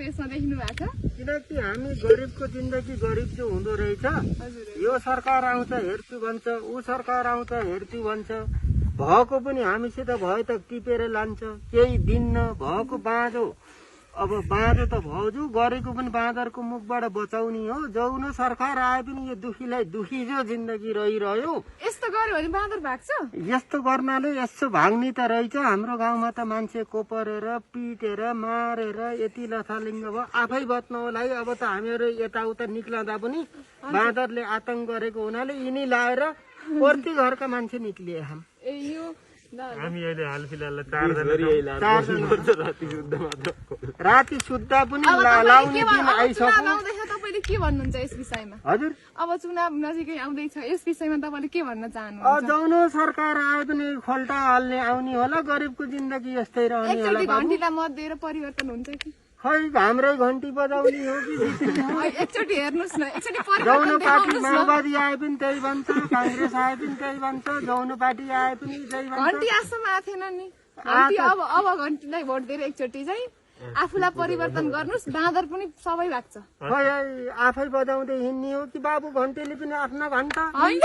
यसमा देख्नु भएको छ? किनकि हामी गरिबको जिन्दगी गरिब चाहिँ हुँदो रहेछ। यो सरकार आउँछ हेर्छु भन्छ, ऊ सरकार आउँछ हेर्छु भन्छ। भएको पनि हामीसित भयो त टिपेर लान्छ, केही दिन्न। भएको बाँझो, अब बाँझो त भाउजू गरेको पनि बाँदरको मुखबाट बचाउने हो। जाउन सरकार आए पनि यो दुखीलाई दुखी जो जिन्दगी रहिरह्यो। यस्तो गर्यो भने बाँदर भाग्छ? यस्तो गर्नाले यसो भाग्ने त रहेछ। हाम्रो गाउँमा त मान्छे कोपरेर पिटेर मारेर यति लथालिङ्ग भयो। आफै बच्न होला है। अब त हामीहरू यताउता निक्लँदा पनि बाँदरले आतंक गरेको हुनाले यिनी लाएर प्रति घरका मान्छे निक्लिए हाम। हामी अहिले हाल फिलहाल राति सुत्दा पनि लाउने दिन आइसक्यो। तपाईँले के भन्नुहुन्छ यस विषयमा? हजुर, अब चुनाव नजिकै आउँदैछ, यस विषयमा तपाईँले के भन्न चाहनुहुन्छ? जाउनु सरकार आए पनि खोल्टा हाल्ने आउने होला। गरिबको जिन्दगी यस्तै रहने होला। एकचोटि घन्टीलाई मत दिएर परिवर्तन हुन्छ कि? खै हाम्रै घन्टी बजाउने हो कि? एकचोटि हेर्नुहोस् न, एकचोटि जौनो परिवर्तन पार्टी देखाउनुहोस् न। माओवादी आए पनि त्यही भन्छ, काङ्ग्रेस आए पनि त्यही भन्छ, जौनो पार्टी आए पनि त्यही भन्छ। घन्टी आजसम्म आएको थिएन नि घन्टी। अब घन्टीलाई भोट दिएर एकचोटि चाहिँ आफूलाई परिवर्तन गर्नुहोस्, बाँदर पनि सबै लाग्छ। खै आफै बजाउँदै हिँड्ने हो कि बाबु घन्टीले पनि आफ्ना घन्टा? होइन